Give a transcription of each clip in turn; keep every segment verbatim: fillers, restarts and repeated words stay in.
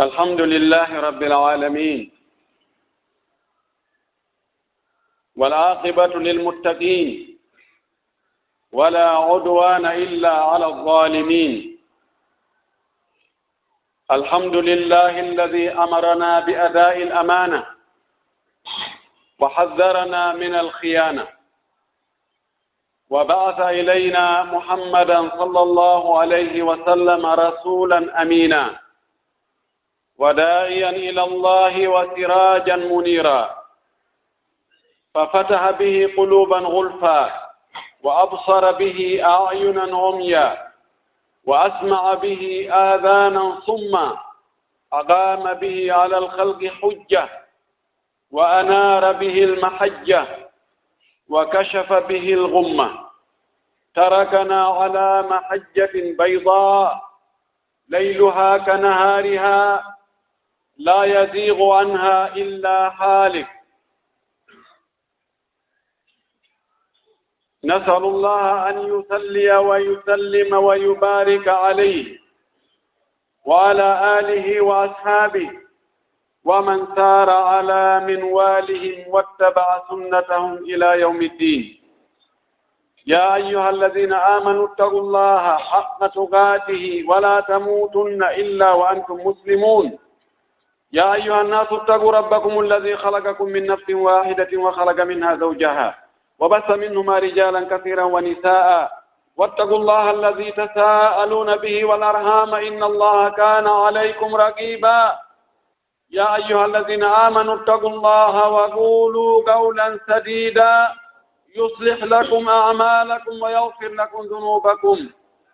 الحمد لله رب العالمين، والعاقبة للمتقين، ولا عدوان إلا على الظالمين. الحمد لله الذي أمرنا بأداء الأمانة وحذرنا من الخيانة، وبعث إلينا محمدا صلى الله عليه وسلم رسولا أمينا، وداعيا إلى الله وسراجا منيرا، ففتح به قلوبا غلفا، وأبصر به أعينا عميا، وأسمع به آذانا صما، أقام به على الخلق حجة، وأنار به المحجة، وكشف به الغمة، تركنا على محجة بيضاء ليلها كنهارها لا يزيغ عنها إلا هالك. نسأل الله أن يصلي ويسلم ويبارك عليه وعلى آله وأصحابه ومن سار على منوالهم واتبع سنتهم إلى يوم الدين. يا أيها الذين آمنوا اتقوا الله حق تقاته ولا تموتن إلا وأنتم مسلمون. يا أيها الناس اتقوا ربكم الذي خلقكم من نفس واحدة وخلق منها زوجها وبث منهما رجالا كثيرا ونساء واتقوا الله الذي تساءلون به والأرحام إن الله كان عليكم رقيبا. يا أيها الذين آمنوا اتقوا الله وقولوا قولا سديدا يصلح لكم أعمالكم ويغفر لكم ذنوبكم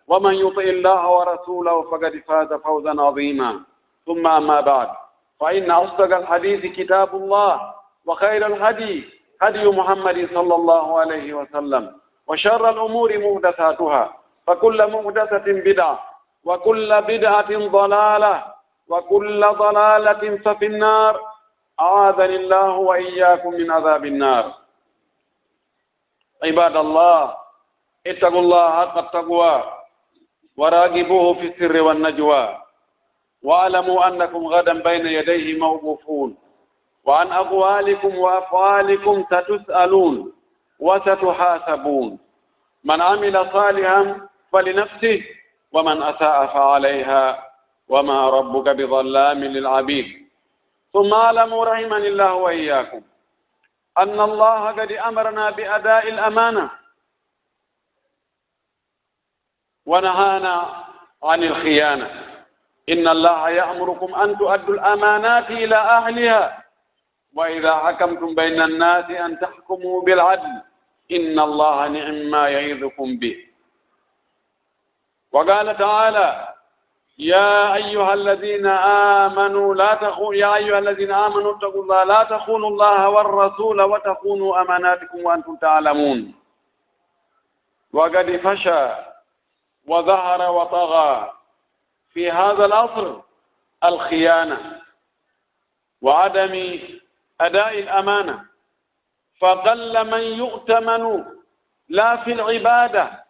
ومن يطع الله ورسوله فقد فاز فوزا عظيما. ثم أما بعد، فإن أصدق الحديث كتاب الله، وخير الهدي هدي محمد صلى الله عليه وسلم، وشر الأمور محدثاتها، فكل محدثة بدعة، وكل بدعة ضلالة، وكل ضلالة ففي النار. أعاذني الله وإياكم من عذاب النار. عباد الله، اتقوا الله حق التقوى، وراقبوه في السر والنجوى، واعلموا أنكم غدا بين يديه موقوفون، وعن أقوالكم وأفعالكم ستسألون وستحاسبون. من عمل صالحا فلنفسه، ومن أساء فعليها، وما ربك بظلام للعبيد. ثم اعلموا رحمني الله وإياكم أن الله قد أمرنا بأداء الأمانة ونهانا عن الخيانة. إن الله يأمركم أن تؤدوا الأمانات إلى أهلها وإذا حكمتم بين الناس أن تحكموا بالعدل إن الله نعم ما يعظكم به. وقال تعالى: يا أيها الذين آمنوا لا تخو-، يا أيها الذين آمنوا اتقوا الله لا تخونوا الله والرسول وتخونوا أماناتكم وأنتم تعلمون. وقد فشى وظهر وطغى في هذا العصر الخيانة وعدم أداء الأمانة، فقل من يؤتمن لا في العبادة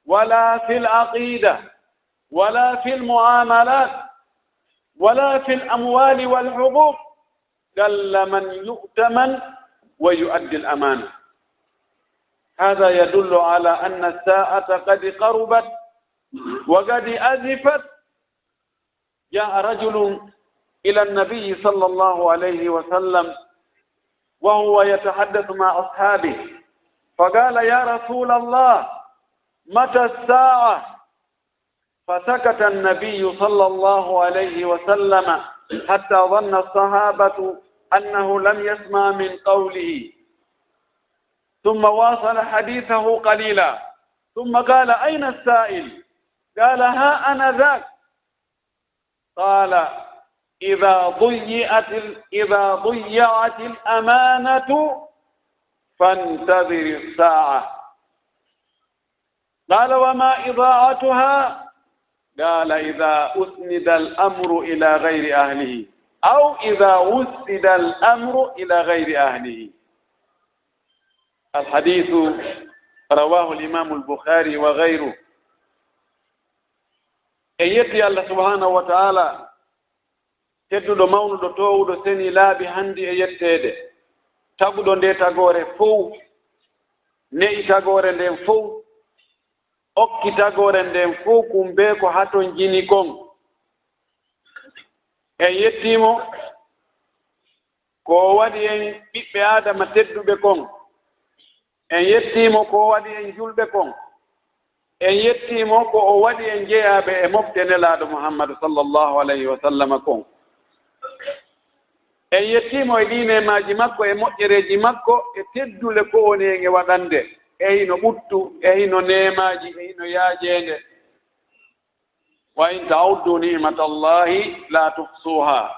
ولا في العقيدة ولا في المعاملات ولا في الأموال والحقوق، قل من يؤتمن ويؤدي الأمانة. هذا يدل على أن الساعة قد قربت وقد أزفت. جاء رجل إلى النبي صلى الله عليه وسلم وهو يتحدث مع أصحابه، فقال: يا رسول الله، متى الساعة؟ فسكت النبي صلى الله عليه وسلم حتى ظن الصحابة أنه لم يسمع من قوله، ثم واصل حديثه قليلا، ثم قال: أين السائل؟ قال: ها أنا ذاك. قال: إذا ضيعت ال-، إذا ضيعت الأمانة فانتظر الساعة. قال: وما إضاعتها؟ قال: إذا أسند الأمر إلى غير أهله، أو إذا وسد الأمر إلى غير أهله. الحديث رواه الإمام البخاري وغيره. En yetti Allah subhanahu wa ta'ala, Tedduɗo, mawnuɗo, toowuɗo, senii, laaɓi, hanndi e yetteede, taguɗo ndee tagoore fow, ne'i tagoore nden fow, okki tagoore nden fow, kumbee ko hatonjini kon. En yettii mo ko o waɗi en ɓiɓɓe Aadama tedduɓe kon. En yettii mo ko o waɗi en julɓe kon. En yettii mo ko o waɗi en jeyaaɓe e mofte Nelaaɗo Muhammadu sallallahu alayhi wa sallama kon. En yettii mo e ɗii neemaaji makko, e moƴƴereeji makko, e teddule ko woni en e waɗande, e hino ɓuttu, e hino neemaaji, e hino yaajeende. "Wa in ta'uddu ni'matallahi la tuhsuha."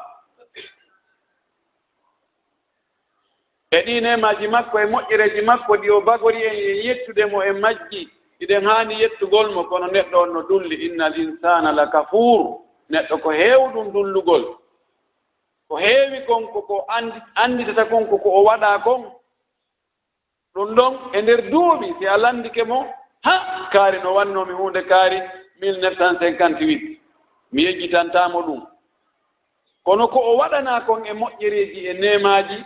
E ɗii neemaaji makko e moƴƴereeji makko ɗi o bagori en, en yettude mo e majji, hiɗen haani yettugol mo, kono neɗɗo on no dulli, "Innal insana la kafur." Neɗɗo ko heewɗun dullugol, ko heewi kon ko, ko anndi-, annditata kon ko, ko o waɗaa kon. Ɗun ɗon, e nder duuɓi, si a lanndike mo, ha, kaari no wannoo mi huunde kaari mille neuf cent cinquante-huit, mi yejjitantaa mo ɗun. Kono ko o waɗanaa kon e moƴƴereeji e neemaaji,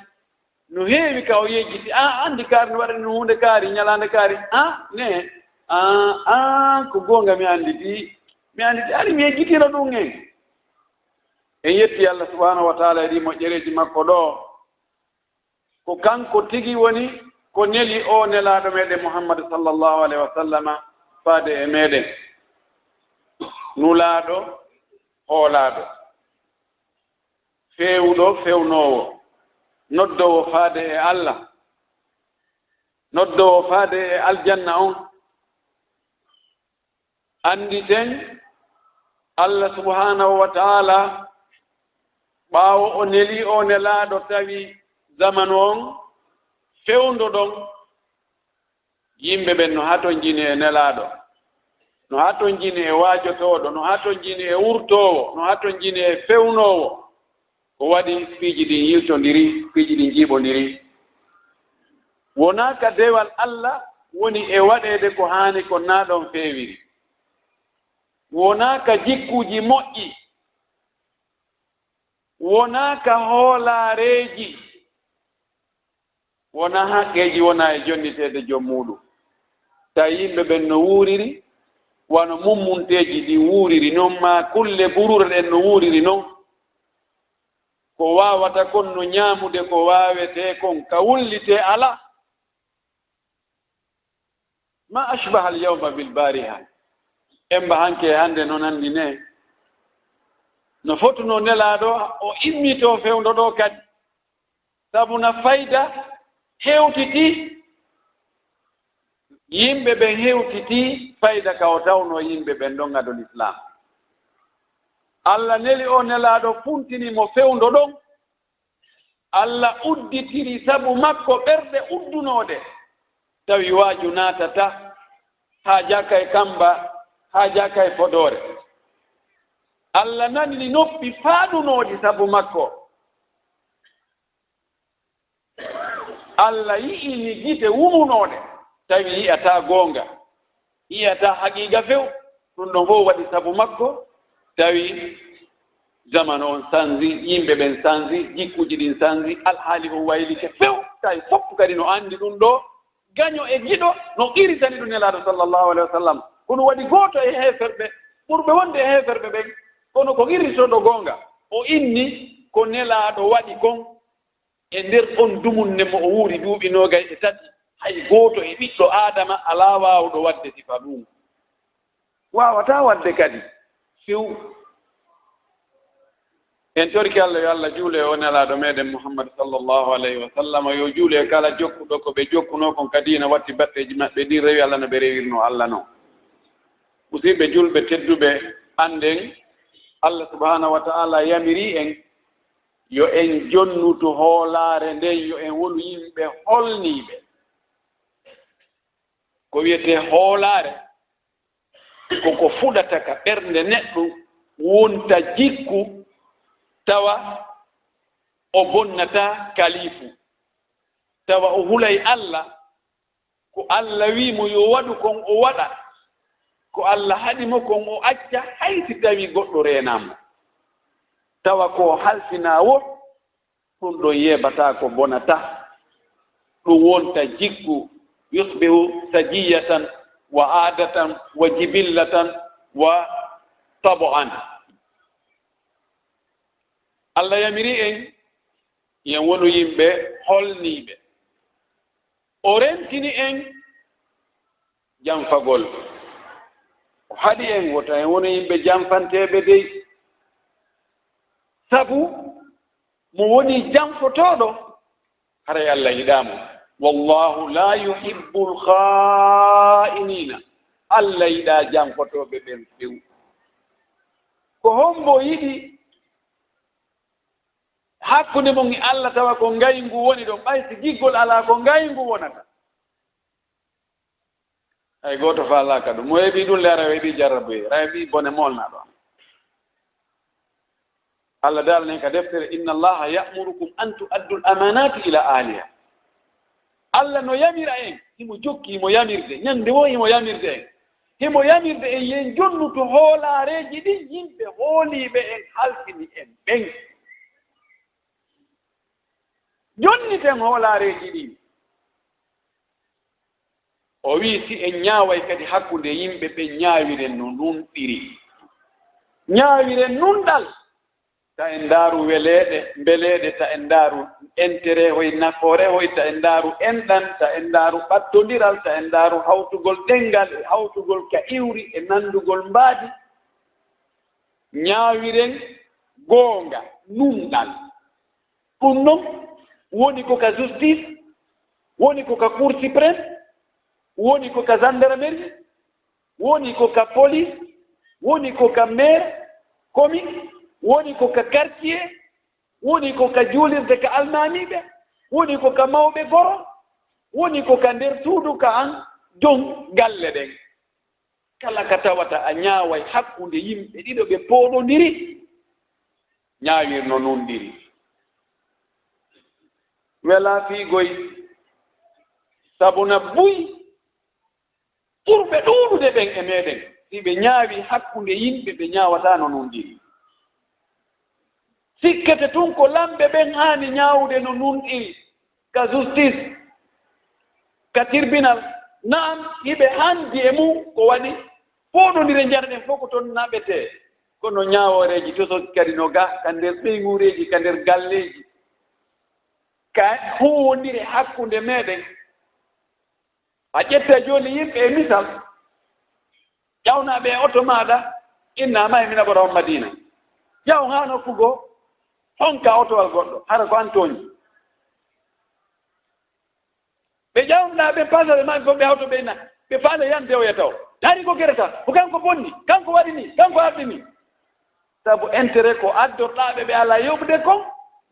no heewi ka o yejjiti. "An, anndi kaari no waɗani no huunde kaari, ñalaande kaari, an, ne, an, an, ko goonga mi annditii, mi annditii, ari mi yejjitino ɗun en." En yetti Allah subhanahu wa ta'ala e ɗii moƴƴereeji makko ɗoo. Ko kanko tigi woni ko neli oo Nelaaɗo meɗen Muhammadu sallallahu alayhi wa sallama faade e meɗen. Nulaaɗo, hoolaaɗo, feewuɗo, fewnoowo, noddoowo faade e Allah, noddoowo faade e aljanna on. Annditen, Allah subhanahu wa ta'ala, ɓaawo o neli oo Nelaaɗo, tawi zamanu on fewndo ɗon, yimɓe ɓen no hatonjini e Nelaaɗo, no hatonjini e waajotooɗo, no hatonjini e wurtoowo, no hatonjini e fewnoowo. Ko waɗi piiji ɗin yiltondiri, piiji ɗin jiiɓondiri? Wonaa ka dewal Allah woni e waɗeede ko haani kon, naa ɗon feewiri. Wonaa ka jikkuuji moƴƴi, wonaa ka hoolaareeji, wonaa haqqeeji, wonaa e jonniteede jom muuɗum. Tawi yimɓe ɓen no wuuriri wano mummunteeji ɗin wuuriri non, maa kulle buruure ɗen no wuuriri non. Ko waawata kon no ñaamude ko waawetee kon, ka wullitee alaa. Ma ashbaha al-yawma bil bariha. Emba hanke e hannde no nanndi ne. No fotunoo Nelaaɗo o immitoo fewndo ɗoo kadi. Sabu na fayda hewtitii, yimɓe ɓen hewtitii fayda ka o tawnoo yimɓe ɓen ɗon ado Lislaam. Alla neli oo Nelaaɗo, funtini mo fewndo ɗon. Alla udditiri sabu makko ɓerɗe uddunooɗe, tawi waaju naatataa, haajaaka e kamba, haajaaka e fodoore. Alla nanini noppi faaɗunooɗi sabu makko. Alla yi'ini gite wumunooɗe, tawi yi'ataa goonga, yi'ataa haqiiqa few. Ɗun ɗon fow waɗi sabu makko, tawi zamanu on sanji, yimɓe ɓen sanji, jikkuuji ɗin sanji, alhaali on waylike few, tawi fow kadi no anndi ɗun ɗoo, gaño e giɗo no qirritani ɗun Nelaaɗo sallallahu alaihi wa sallam. Ko ɗun waɗi gooto e heeferɓe, ɓurɓe wonde e heeferɓe ɓen, kono ko qirritotoo goonga, o inni ko Nelaaɗo waɗi kon. E nder on dumunne mo o wuuri duuɓi noogay e tati, hay gooto e ɓiɗɗo Aadama alaa waawuɗo waɗde sifa ɗun. Waawataa waɗde kadi. Few. En torike Alla, yo Alla juulu e oo Nelaaɗo meɗen Muhammad sallallahu alayhi wa sallam, yo juulu e kala jokkuɗo ko ɓe jokkunoo kon ka diina, watti batteeji maɓɓe ɗin, rewi Alla no ɓe rewirnoo Alla non. Musiɓɓe julɓe tedduɓe, annden Alla subhaanahu wa ta'aala yamirii en yo en jonnutu hoolaare nden, yo en wonu yimɓe holniiɓe. Ko wi'etee hoolaare, ko ko fuɗata ka ɓernde neɗɗo, wonta jikku, tawa o bonnataa kalifu, tawa o hulay Alla, ko Alla wi'i mo yo waɗu kon, o waɗa. Ko Alla haɗi mo kon, o acca, hay si tawii goɗɗo reenaa mo. tawa ko halfinaa woo, ɗun ɗon yeebataa ko bonataa. Ɗun wonta jikku, yusbihu sajiyatan wa aadatan wa jibillatan wa tabu'an. Alla yamiri en, yo en wonu yimɓe holniiɓe. O rentini en janfagol. O haɗi en wota en wonu yimɓe janfanteeɓe dey. Sabu mo woni janfotooɗo, haray Alla yiɗaa mo. Wallaahu laa yuhibbul khaa'iniina. Alla yiɗaa janfotooɓe ɓen few. Ko hombo yiɗi hakkunde mun e Alla tawa ko ngayngu woni ɗon, ɓay si giggol alaa ko ngayngu wonata? Hay gooto faalaaka ɗum. Mo heɓi ɗum le, ara o heɓi jarrabuye, ara heɓi bone molnaaɗo. Alla daalani en ka deftere, "Inna Allaha ya'murukum an tu'addul amanati ila ahliha." Alla no yamira en, himo jokki, himo yamirde, ñande woo himo yamirde en. Himo yamirde en, yo en jonnutu hoolaareeji ɗin yimɓe hooliiɓe en, halfini en ɓen. Jonniten hoolaareeji ɗin. O wi'i, si en ñaaway kadi hakkunde yimɓe ɓen, ñaawiren no nunɗiri. Ñaawiren nunɗal. Ta en ndaaru weleeɗe, mbeleeɗe, ta en ndaaru enteree hoy, nafoore hoy, ta en ndaaru enɗan, ta en ndaaru ɓattondiral, ta en ndaaru hawtugol ɗenngal e hawtugol ka iwri e nanndugol mbaadi. Ñaawiren goonga, nunɗal. Ɗun non woni ko ka justice, woni ko ka Cour suprême, woni ko ka gendarmerie, woni ko ka police, woni ko ka maire, commune, woni ko ka quartier, woni ko ka juulirde ka almaamiiɓe, woni ko ka mawɓe goro, woni ko ka nder suudu ka an jon galle ɗen. Kala ka tawata a ñaaway hakkunde yimɓe ɗiɗo ɓe pooɗondiri, ñaawir no nunɗiri. Welaa fiigoy, sabu na buy ɓurɓe ɗuuɗude ɓen e meɗen, si ɓe ñaawi hakkunde yimɓe, ɓe ñaawataa no nunɗiri. Sikkete tun ko lamɓe ɓen haani ñaawude no nunɗiri, ka justice, ka tribunal. Na'am, hiɓe handi e mun ko waɗi fooɗondire njarɗen fof ko ton naɓetee. Kono ñaawooreeji tosoki kadi no ga, ka nder ɓeynguureeji, ka nder galleeji, ka huuwondire hakkunde meɗen. A ƴetta jooni yimɓe e misal, ƴawnaa ɓe e oto maaɗa, innaa ma e mina ɓora on Madiina. Ƴaw haa nokku goo, honka otowal goɗɗo, hara ko an tooñi. Ɓe ƴawnaa ɓe paasa ɓe maɓɓe fof ɓe hawto ɓe inna, ɓe faale yande oya taw. Taari ko gerata, ko kanko bonni, kanko waɗi ni, kanko ardi ni. Sabu intérêt ko addorɗaa ɓe, ɓe alaa yoɓude kon,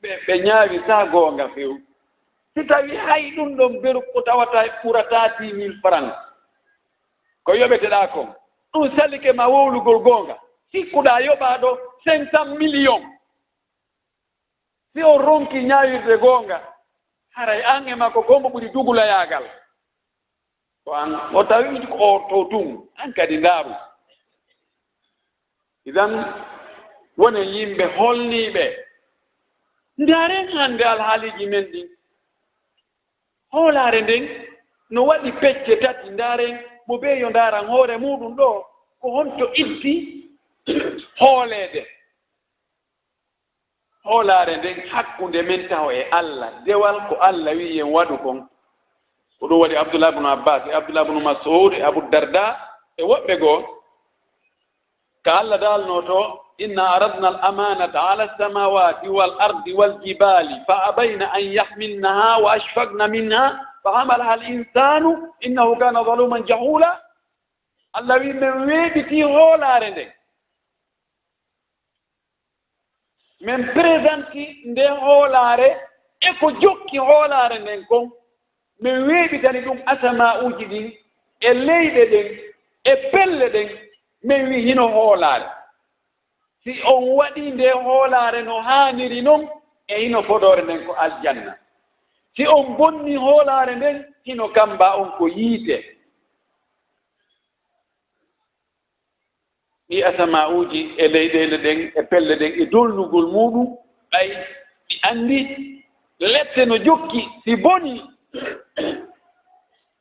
ɓe, ɓe ñaawitaa goonga few. Si tawii hay ɗun ɗon beru ko tawata ɓurataa dix mille francs ko yoɓeteɗaa kon, ɗun salike ma wowlugol goonga, sikkuɗaa yoɓaaɗo cinq cent millions. Si on ronkii ñaawirde goonga, haray an e makko ko hombo ɓuri dugulayaagal? Ko an, o tawi ko o to tun, an kadi ndaaru. Idan, wonen yimɓe holniiɓe. Ndaaren hannde alhaaliiji men ɗin. Hoolaare nden no waɗi pecce tati. Ndaaren mo bee yo ndaaran hoore muuɗum ɗoo, ko honto itti hooleede. Hoolaare nden hakkunde men taho e Alla, dewal ko Alla wi'i en waɗu kon. Ko ɗum waɗi Abdullah ibn Abbas e Abdullah ibn Mas'ud e Abu Darda e woɓɓe goo. Ka Alla daalnoo to, "Inna aradna al-amanata ala as-samawati wal ardi wal jibali fa abayna an yahmilnaha wa ashfaqna minha wa hamalaha al-insanu innahu kana zaluman jahula." Alla wi'i, men weeɓitii hoolaare nden. Men présentii nde hoolaare e ko jokki hoolaare nden kon. Men weeɓitani ɗum asamaa'uuji ɗin e leyɗe ɗen e pelle ɗen. Men wi'i hino hoolaare. Si on waɗii nde hoolaare no haaniri non, e hino fodoore nden ko aljanna. Si on bonnii hoolaare nden, hino kamba on ko yiite. Ɗi asamaa'uuji e leyɗeele ɗen e pelle ɗen e dolnugol muuɗum, ɓay ɗi anndi lette no jokki, si bonii,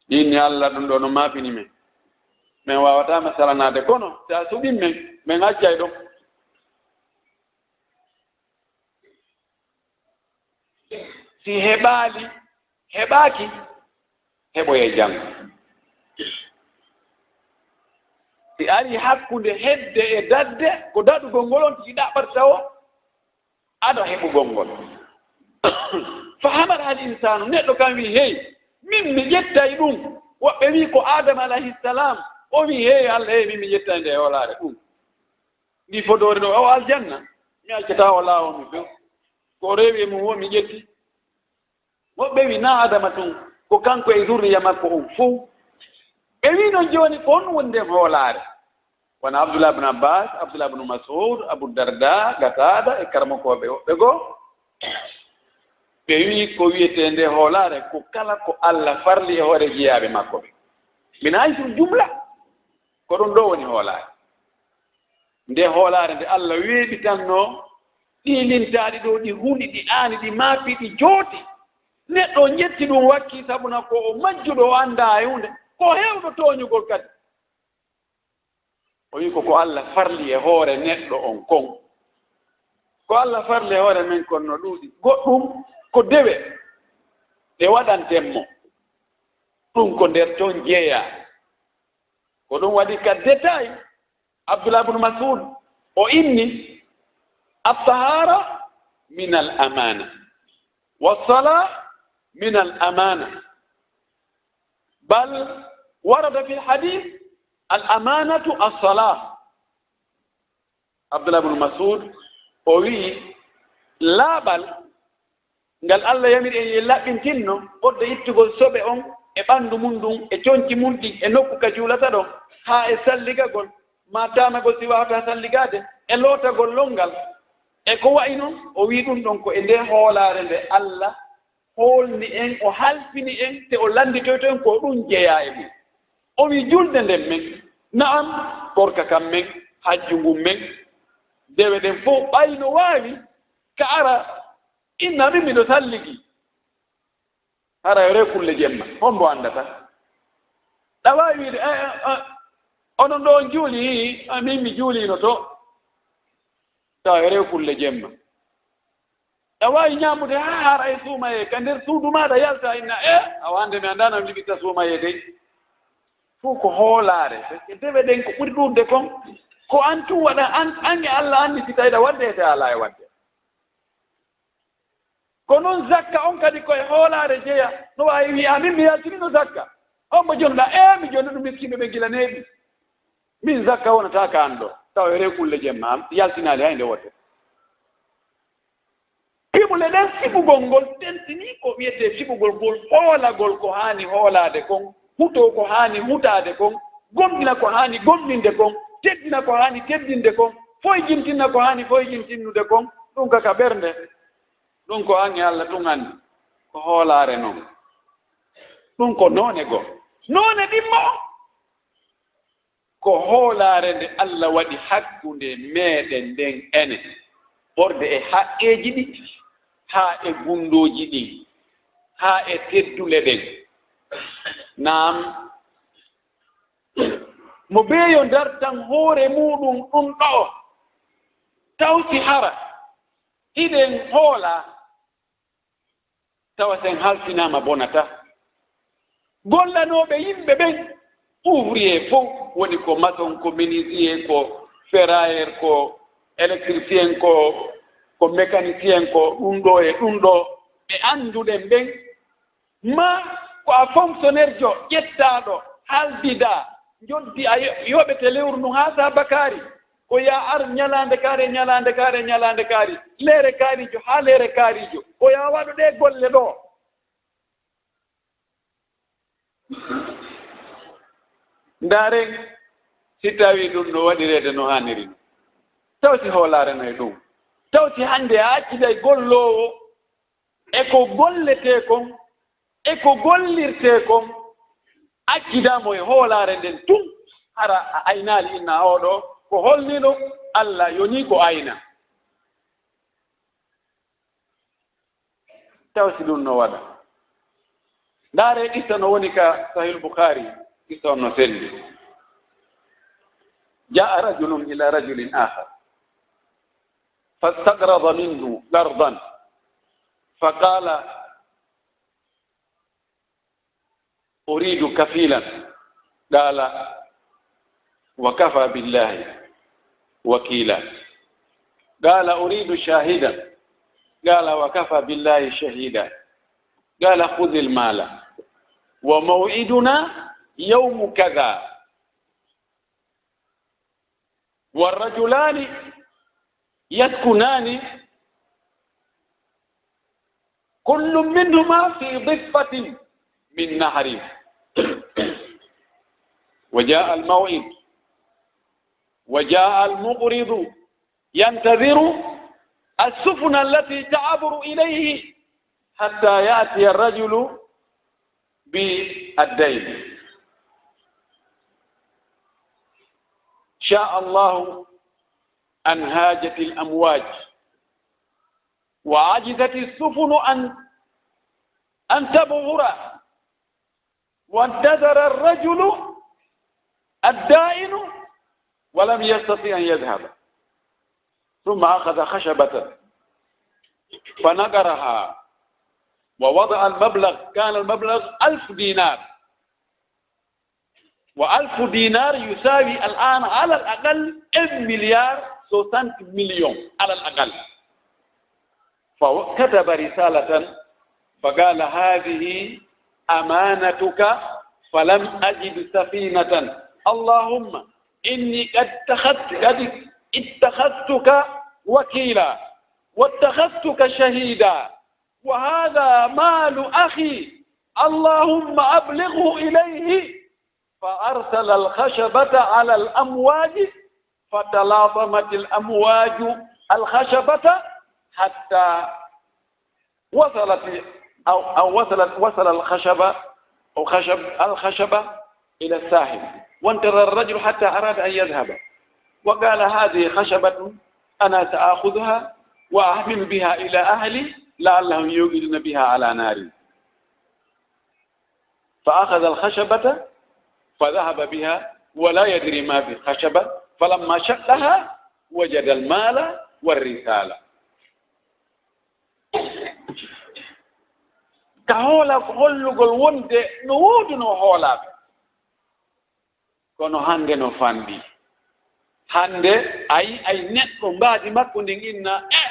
ɗi inni, "Alla, ɗum ɗoo no maafini men. Men waawataa ma salanaade, kono si a suɓii men, men accay ɗon." Si heɓaali, heɓaaki, heɓoyay janngo. Si arii hakkunde hedde e daɗde, ko daɗugol ngol on tigi ɗaɓɓata tawo ado heɓugol ngol. Fa hamara al insaanu, neɗɗo kan wi'i, "Hey, min mi ƴettay ɗum." Woɓɓe wi'i ko Aadama alayhi salaam, o wi'i, "Hey, Alla, hey, min mi ƴettay nde hoolaare ɗum." Ndi fodoore ɗo, o aljanna, mi accataa o laawol mi few. Ko o rewi e mum o mi ƴetti. Woɓɓe wi, "Naa Adama tun, ko kanko e zurriya makko on fow." Ɓe wi non jooni, ko honɗum woni nden hoolaare? Wano Abdullah ibn Abbas, Abdullah ibn Mas'ud, Abu Darda, Qatada e karamokooɓe woɓɓe goo. Ɓe wi ko wi'etee nde hoolaare, ko kala ko Alla farli e hoore jiyaaɓe makko ɓe. Min haysul jumla, ko ɗum ɗoo woni hoolaare. Nde hoolaare nde Alla weeɓitannoo, ɗii lintaaɗi ɗoo, ɗi huli, ɗi aani, ɗi maapi, ɗi jooti. Neɗɗo on ƴetti ɗum wakkii, sabuna ko o majjuɗo, o anndaa e huunde, ko heewɗo tooñugol kadi. O wi'i ko ko Alla farli e hoore neɗɗo on kon. Ko Alla farli e hoore men kon no ɗuuɗi. Goɗɗum ko dewe ɗe waɗanten mo. Ɗum ko nder ton jeyaa. Ko ɗum waɗi ka détail, Abdullah ibn Mas'ud, o inni, "At-tahara min al-amana, wa sala min al-amana, bal warada fi al-hadith, al-amanatu as-salah." Abdullah ibn Mas'ud, o wi'i, laaɓal ngal Alla yamiri en yo en laɓɓintinno, ɓodde ittugol soɓe on e ɓanndu mun ndun, e conci mun ɗin, e nokku ka juulata ɗon, haa e salligagol, maa taamagol si waawataa salligaade, e lootagol lonngal, e ko wa'i non, o wi'i ɗun ɗon ko e ndee hoolaare nde Alla hoolni en, o halfini en, te o lannditoyto en ko ɗun jeyaa e mun. O wi'i julde nden men, na'am, korka kan men, hajju ngun men, dewe ɗen fow, ɓay no waawi ka ara, inna min miɗo salligi. Hara yo rew kulle jemma, hombo anndata? Ɗa waawi wi'ude, "Eh, eh, eh, onon ɗoo on juulii?" "Ah, min mi juuliino to." Tawa yo rew kulle jemma. Ɗa waawi ñaamude haa hara e suumayee ka nder suudu maaɗa yalta, inna, "Eh, awa hannde mi anndaa no mi liɓirta suumayee dey." Fuu ko hoolaare, dewe ɗen ko ɓuri ɗuuɗude kon, ko an tun waɗa, an, an e Alla anndi si tawi ɗa waɗde e si a alaa e waɗde. Ko non zakka on kadi ko e hoolaare jeyaa. No waawi wi'a, "Min mi yaltinino zakka." On mo jonɗa, "Ee, mi jonɗuɗo miskiinɓe ɓe gila neeɓi. Min zakka wonataa ka an ɗoo." Tawa e rew kulle jemma, an yaltinaali hay nde wote. Fiɓule ɗen, fiɓugol ngol tentinii ko wi'etee fiɓugol ngol, hoolagol ko haani hoolaade kon, hutoo ko haani hutaade kon, gomɗina ko haani gomɗinde kon, teddina ko haani teddinde kon, foyjintina ko haani foyjintinnude kon, ɗum ka ka ɓernde. Ɗum ko an e Alla tun anndi. Ko hoolaare non. Ɗum ko noone goo. Noone ɗimmo on. Ko hoolaare nde Alla waɗi hakkunde meɗen nden enen, ɓorde e haqqeeji ɗin, haa e gunndooji ɗin, haa e teddule ɗen. Naam, mo beeyo dartan hoore muuɗum ɗum ɗo'o, taw si hara hiɗen hoolaa, tawa si en halfinaama bonataa. Gollanooɓe yimɓe ɓen, ouvrier fow, woni ko maçon, ko menuisier, ko ferrailleur, ko électricien, ko, ko mécanicien, ko ɗum ɗoo e ɗum ɗoo, ɓe annduɗen ɓen, maa ko a fonctionnaire jo ƴettaaɗo, haldidaa, njoddi a yo-, yoɓete lewru ndun haa saa bakaari, ko yaa ar ñalaande kaari, ñalaande kaari, ñalaande kaari, leere kaariijo haa leere kaariijo, ko yaa waɗu ɗee golle ɗoo. Ndaaren si tawii ɗum no waɗireede no haaniri non. Taw si hoolaare no e ɗum. Taw si hannde a acciday golloowo e ko golletee kon, e ko gollirtee kon, accidaa mo e hoolaare nden tun, hara a aynaali inna oo ɗoo, Ko holnino Alla yoni ko ayna? Taw si ɗun no waɗa. Ndaaree qissa no woni ka Sahih Bukhari, qissa on no selli. جاء رجل إلى رجل آخر فاستقرض منه قرضا فقال: أريد كفيلا. قال: وكفى بالله وكيلا. قال: أريد شاهدا. قال: وكفى بالله شهيدا. قال: خذ المال وموعدنا يوم كذا. والرجلان يسكنان كل منهما في ضفة من نهر. وجاء الموعد وجاء المقرض ينتظر السفن التي تعبر إليه حتى يأتي الرجل بالدين. شاء الله أن هاجت الأمواج وعجزت السفن أن، أن تبحر، وانتظر الرجل الدائن ولم يستطع أن يذهب، ثم أخذ خشبة فنقرها ووضع المبلغ، كان المبلغ ألف دينار، وألف دينار يساوي الآن على الأقل un milliard soixante millions على الأقل. فكتب رسالة فقال: هذه أمانتك فلم أجد سفينة، اللهم إني قد اتخذت، قد اتخذتك وكيلا واتخذتك شهيدا، وهذا مال أخي، اللهم أبلغه إليه. فأرسل الخشبة على الأمواج فتلاطمت الأمواج الخشبة حتى وصلت، أو، أو وصلت، وصل الخشبة، أو خشب، الخشبة إلى الساحل، وانتظر الرجل حتى أراد أن يذهب، وقال: هذه خشبة أنا سآخذها وأحمل بها إلى أهلي لعلهم يوقدون بها على نار. فأخذ الخشبة فذهب بها ولا يدري ما في الخشبة، فلما شقها وجد المال والرسالة. Ka hoola ko hollugol wonde no woodunoo hoolaaɓe. Kono hande no fanɗi. Hande a yi'ay neɗɗo mbaadi makko ndin inna, eh!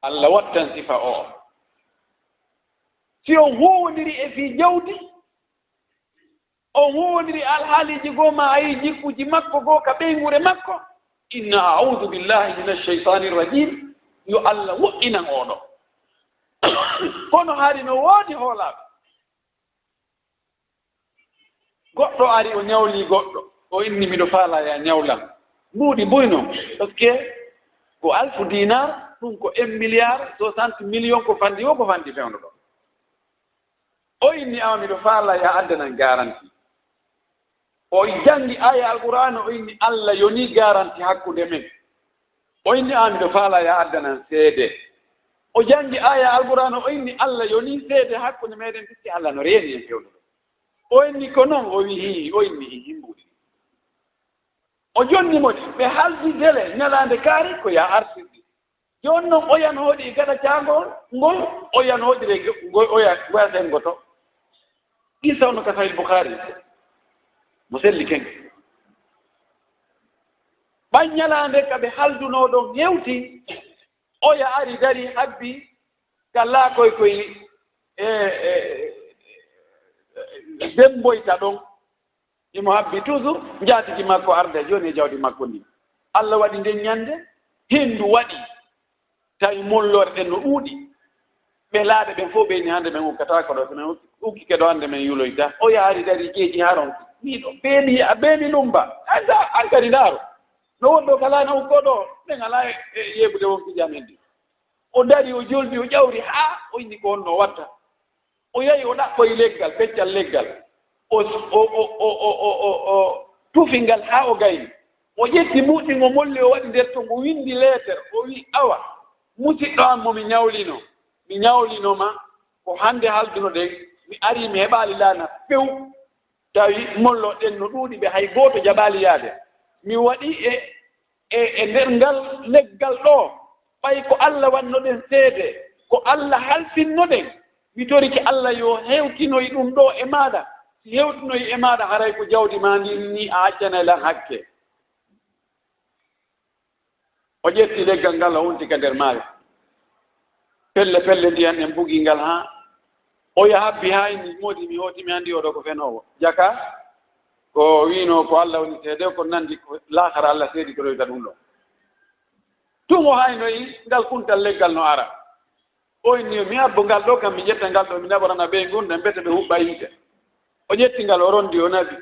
Alla wattan sifa o. Si on huuwondiri e fii jawdi, on huuwondiri alhaaliiji goo maa a yi'i jikkuuji makko goo ka ɓeynguure makko, inna a'uudu billahi mina shaytaani rajiim, yo Alla wo'inan oo ɗoo. Kono hari no woodi hoolaaɓe. Goɗɗo ari, o ñawlii goɗɗo, o inni, "Miɗo faalaa yaa ñawlan." Mbuuɗi buy non, parce que ko alfu dinar, ɗum ko un milliard soixante millions, ko fanɗi o, ko fanɗi fewndo ɗo. O inni, "Awa miɗo faalaa yaa addanan garanti." O janngi aaya Alqur'aana, o inni, "Alla yonii garanti hakkunde men." O inni, "Awa miɗo faalaa yaa addanan seede." O janngi aaya Alqur'aana, o inni, "Alla yonii seede hakkunde meɗen, puisque Alla no reeni en fewndo ɗo." O inni, "Ko non?" O wi'i, "Hii." O inni, "Hii, hii mbuuɗi." O jonni mo ɗi, ɓe haldi dele ñalaande kaari ko yaa artirɗi. Jooni non, oyan hoɗi e gaɗa caangol ngol, oyan hoɗire ngol, oya, oya sengoto. Ɗi sawno ka Sahih Bukhari, mo selli ken. Ɓan ñalaande ka ɓe haldunoo ɗon hewti, oya ari dari habbi ka laakoy koy e, e, e, demboyta ɗon. Himo habbi toujours, njaatigi makko arda jooni e jawdi makko ndin. Alla waɗi nden ñande, hendu waɗi, tawi molloore ɗen no ɗuuɗi. Ɓe laaɗe ɓen fof ɓe inni, "Hande men ukkataako ɗo, so men ukki, ukkike ɗo, hande men yuloyta." O yaari dari jeeji haron. Miɗo beemi, a beemi Lumba. Anda, an kadi ndaaro. No wonɗo kala na ukko ɗo, men alaa e, e yeebude wonki jam en ɗi. O dari, o jolbi, o ƴawri haa o inni ko honno o watta. O yahi, o ɗaɓɓoyi leggal, peccal leggal. O, o, o tufi ngal haa o gayni. O ƴetti mbuuɗi ngo molli, o waɗi nder ton, o winndi leeter, o wi'i, "Awa, musiɗɗo am mo mi ñawlino, mi ñawlino ma, ko hannde haldunoɗen, mi arii mi heɓaali laana few." Tawi mollo ɗen no ɗuuɗi, ɓe hay gooto jaɓaali yaade. Mi waɗi e, e, e nder ngal leggal ɗoo, ɓay ko Alla wannoɗen seede, ko Alla halfinnoɗen. Mi torike Alla yo hewtinoy ɗum ɗoo e maaɗa. Si hewtinoy e maaɗa, haray ko jawdi maa ndin ni a accanay lan hakke. O ƴetti leggal ngal, o wonti ka nder maayo. Pelle pelle ndiyan ɗen bugii ngal haa oya habbi haa inni, "Moodi, mi hooti, mi anndi oo ɗoo ko fenoowo." Jaka ko wi'unoo ko Alla woni seede, ko nanndi ko laakara Alla seeditoyta ɗum ɗoo. Tun o haynoyi ngal kuntal leggal no ara. O inni, "Mi habbo ngal ɗoo kam, mi ƴetta ngal ɗoo, mi naɓorana ɓeyngu ngun, mbete ɓe huɓɓa yiite." O ƴetti ngal, o rondi, o naɓi.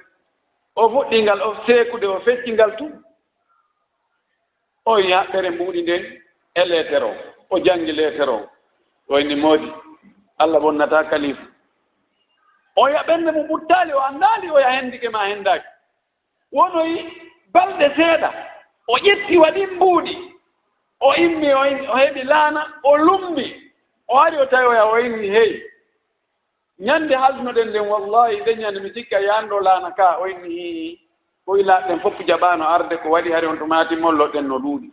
O fuɗɗi ngal, o seekude, o fecci ngal tun. O yi'i haɓɓere mbuuɗi nden e leeter on. O janngi leeter on. O inni, "Moodi, Alla bonnataa kalifu." O yi'a ɓernde mum ɓuttaali, o anndaali o yi'a hendike maa hendaaki. Wonoyi balɗe seeɗa, o ƴetti wa ɗin mbuuɗi. O immi, o in-, o heɓi laana, o lumbi. O ari, o tawi o yi'a, o inni, "Hey, ñande haldunoɗen nden, wallaahi, nden ñande mi sikka yaanɗo laana ka." O inni, "Hii, ko ilaaɗen fof jaɓaano arde, ko waɗi hari on tumaati molloɗen no ɗuuɗi."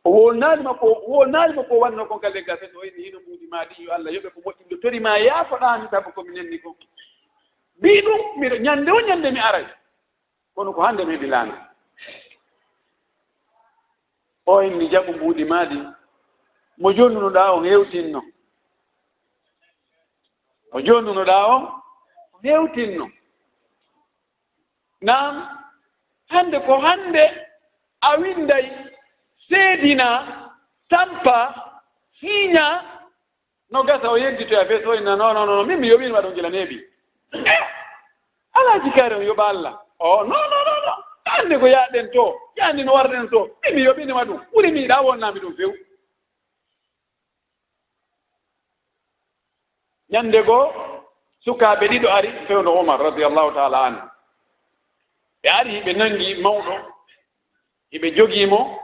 O wolnaali ma ko, o wolnaali ma ko wannoo kon ka leggal, sen o inni, "Hino mbuuɗi maa ɗi, yo Alla yoɓe ko moƴƴi, miɗo tori maa yaafoɗaa mi sabu ko mi nenni kon." Mbii ɗum, miɗo, ñande o ñande mi aray. Kono ko hannde mi heɓi laana. O inni, "Jaɓu mbuuɗi maa ɗi, mo jonnunoɗaa on hewtinno. Mo jonnunoɗaa on hewtinno." Naam, hannde ko hannde a winnday, seedinaa, tampaa, siiñaa, no gasa o yedditoya fes, o inna, "Non, non, non, min mi yoɓiino ma ɗum gila neeɓi." Eh, Alaaji Kaari on yoɓa Alla. "Oh, non, non, non, non. Hannde ko yaaɗen to, yandi no warden to. Min mi yoɓiino ma ɗum. Ɓuri mi yiɗaa wonnaa mi ɗum few." Ñande goo, sukaaɓe ɗiɗo ari fewndo Umar radiyallahu ta'ala anhu. Ɓe ari, ɓe nangi mawɗo, hiɓe jogii mo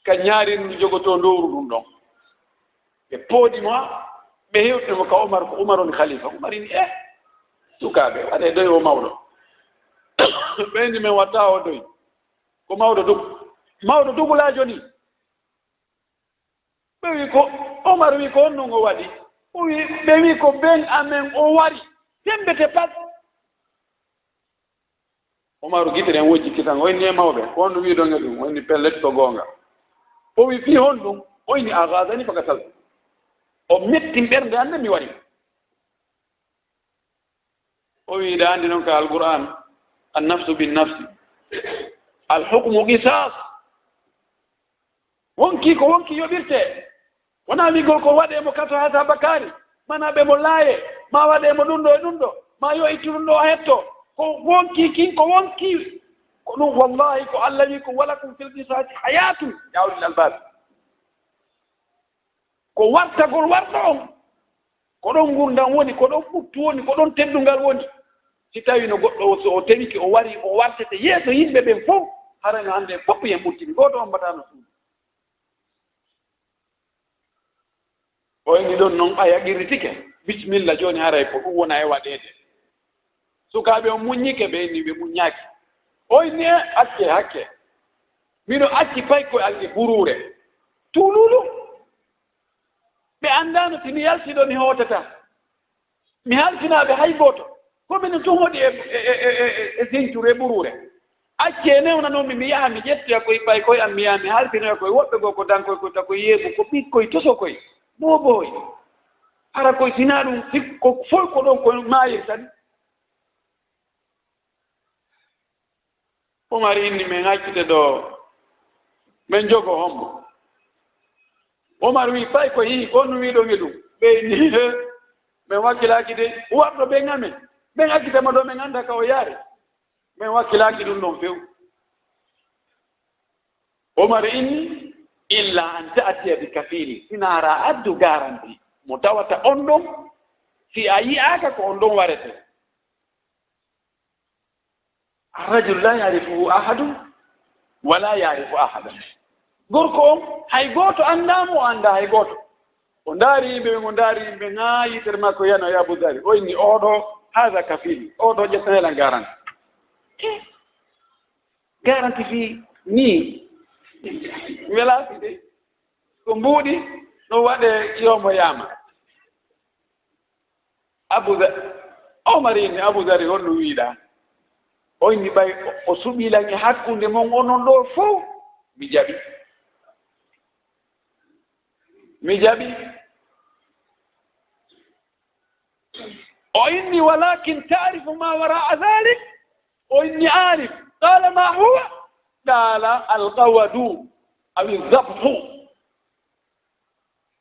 ka ñaarindu jogotoo ndowru ndun ɗon. Ɓe poodi mo, ɓe hewtini mo ka Umar, ko Umar woni khalifa. Umar inni, "Eh, sukaaɓe, waɗee doy o mawɗo." Ɓe inni, "Men watta o doy. Ko mawɗo dug-, mawɗo dugulaajo ni." Ɓe wi ko, Umar wi ko honɗun o waɗi? O wi, ɓe wi ko ben amen o wari, sembe te pat. Umaru gite ɗen wojji kisan, o inni, "E mawɓe, ko honɗun wi'uɗon e ɗum?" O inni, "Pellet, ko goonga." O wi, "Fii honɗun?" O inni, "A gazani fakatal." O mettin ɓernde an, mi wari. O wi'i, "Ɗa anndi non ka Alqur'aan, an nafsu bin nafsi, al hukmu qisas." Wonkii ko wonkii yoɓirtee. Wonaa wi'ugol ko waɗee mo kaso haa taa bakaari, mana ɓe mo laaye, maa waɗee mo ɗum ɗo e ɗum ɗo, maa yo ittu ɗum ɗo o hetto. Ko wonkii kin, ko wonkii. Ko ɗum, wallaahi, ko Alla wi'i, ko, "Walakum fil qisasi hayatun, ya ulil albab." Ko wartagol warɗo on, ko ɗon ngurndan woni, ko ɗon ɓuttu woni, ko ɗon teddungal woni. Si tawii no goɗɗo o, so o tewike, o wari, o wartete yeeso yimɓe ɓen fow, haray no hannde en fow yen ɓurtini, gooto on mbataa no suuɗi. O inni ɗon non, aya qirritike, bismilla, jooni haray ko ɗum wona e waɗeede. Sukaaɓe on muññike, ɓe inni ɓe muññaaki. O inni, "E, accee hakke. Miɗo acci pay koy ange buruure. Tuuluulu." Ɓe anndaano si mi yaltii ɗoo mi hootataa. Mi halfinaa ɓe hay gooto. Ko minen tun hoɗi e, e, e, e, e, e sinturu e buruure. Accee newnanon mi, mi yaha mi ƴettoya koy pay koy am, mi yaha mi halfinoya koy woɓɓe goo ko dankoy koy, ta koy yeebu, ko ɓikkoy tosokoy, booboy. Hara koy sinaa ɗum, si ko foy ko ɗon ko maayirta ni. Umar inni, "Men accite ɗoo, men jogo hombo." Umar wi'i, "Pay ko hii, ko honɗun wi'uɗon e ɗum?" Ɓe inni, "He, men wakkilaaki de, warɗo ɓen amen. Men accita mo ɗoo, men annda ka o yaari. Men wakkilaaki ɗum ɗon few." Umar inni, "Illa an ta'tiya bi kafili, sinaa hara a addu garanti mo tawata on ɗon, si a yi'aaka ko on ɗon warete." Ar-rajulu la ya'rifuhu ahadun, ولا يعرف أحدا. Gorko on, hay gooto anndaa mo, o anndaa hay gooto. O ndaari yimɓe ɓen, o ndaari yimɓe ɓen, haa yitere makko yanoyi Abu Zarri. O inni, "Oo ɗoo, هذا كفيلي, oo ɗoo ƴettanee lan garanti." Eh, garanti fii nii? Welaaki de. Ko mbuuɗi, ɗum waɗee yo mo yaama. Abu Dha-, Omar inni, "Abu Dharri, honno wi'uɗaa?" O inni, "Ɓay o, o suɓii lan e hakkunde mon onon ɗoo fow, mi jaɓi. Mi jaɓi." O inni, "ولكن تعرف ما وراء ذلك؟" O inni, "Aarif." قال، "ما هو؟" قال، "القود أو الذبح.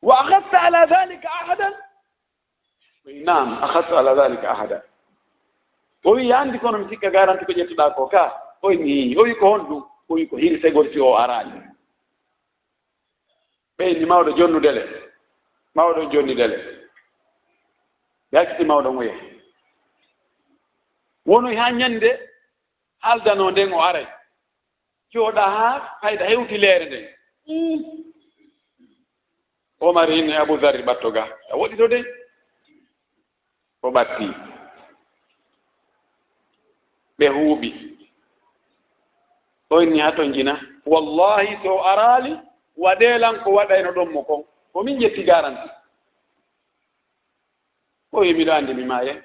وأخذت على ذلك عهدا؟" O wi'i, "نعم، أخذت على ذلك عهدا." O wi'i, "A anndi kono mi sikka garanti ko ƴettuɗaa ko ka?" O wi'i, "Ii." O wi'i, "Ko honɗum?" O wi'i, "Ko hirsegol si o araali." Ɓe inni, "Mawɗo, jonnude le." Mawɗo jonnide le. Ɓe acciti mawɗo on o yahi. Wonoyi haa ɲannde haaldanoo nden o aray. Jooɗa haa fayda hewti leere nden. Mm. Omar inni Abu Zarri, "Ɓatto ga, a woɗɗito dey." O ɓatti. Ɓe huuɓi. O inni, "Haa ton jina. Wallaahi, so o araali, waɗee lan ko waɗayno ɗon mo kon. Ko min ƴetti garanti." O wi'i, "Miɗo anndi mi maayay.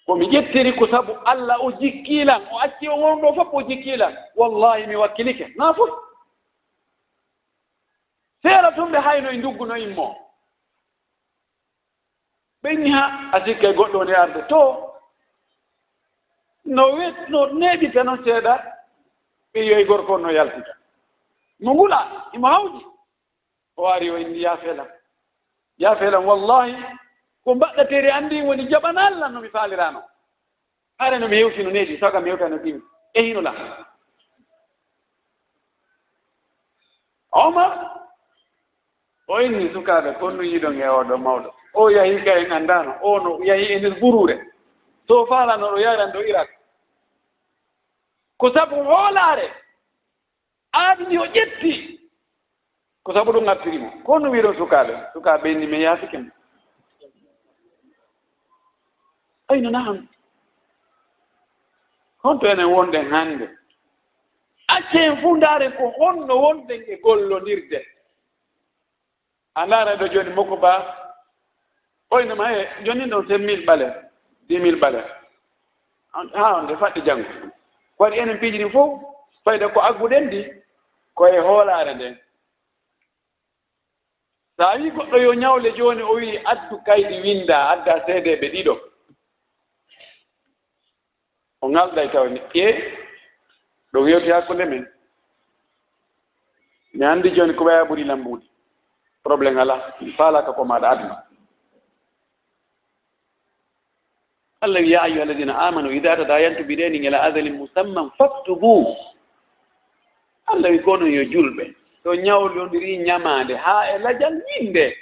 Ko mi ƴettiri ko sabu Alla o jikkii lan, o acci on on ɗoo fof o jikkii lan. Wallaahi mi wakkilike, naa fof." Seera tun ɓe hayno e nduggu no immoo. Ɓe inni, "Haa, a sikkay goɗɗo woni arde?" To no wet-, no neeɓita non seeɗa, ɓe yi'oyi gorko on no yaltita. Mo ngula, imo hawji. O ari, o inni, "Yaafee lan. Yaafee lan, wallaahi, ko mbaɗɗateeri an ndin woni jaɓanaali lan no mi faaliraano. Hare no mi hewti no neeɓi, saga mi hewta no ɗimi. E hino lan." Omar, o inni, "Sukaaɓe, ko honno yi'uɗon e oo ɗoo mawɗo? O yahi ka en anndaano. O no yahi e nder buruure. So faalano ɗo yaran ɗo Irak. Ko sabu hoolaare." Aadi ndi o ƴetti, ko sabu ɗum artiri mo. Ko honno wi'uɗon sukaaɓe? Sukaaɓe inni, "Men yaafike mo." Ayno, naam. Honto enen wonɗen hannde? Accee en fuu ndaaren ko honno wonɗen e gollondirde. A ndaara ɗo jooni Moko Ba, o wi'no ma, "E, jooni ɗon cinq mille ɓale, dix mille ɓale. Haa on de faɗɗi janngo." Ko waɗi enen piiji ɗin fof, fayda ko agguɗen ɗi, ko e hoolaare nden. So a wi'i goɗɗo yo ñawle jooni, o wi'i, "Addu kaydi winndaa, addaa seedeeɓe ɗiɗo." O ŋalɗay tawa ni, "Ee, ɗo yewti hakkunde men. Mi anndi jooni ko ɓeya ɓuri lambuudi." Problème alaa, mi faalaaka ko maaɗa aduna. Allah wi, "يا أيها الذين آمنوا إذا تداينتم بدين إلى أجل مسمى فاكتبوه." Allah wi, "Kono yo julɓe, so ñawlondiri ñamaande haa e lajal, winndee."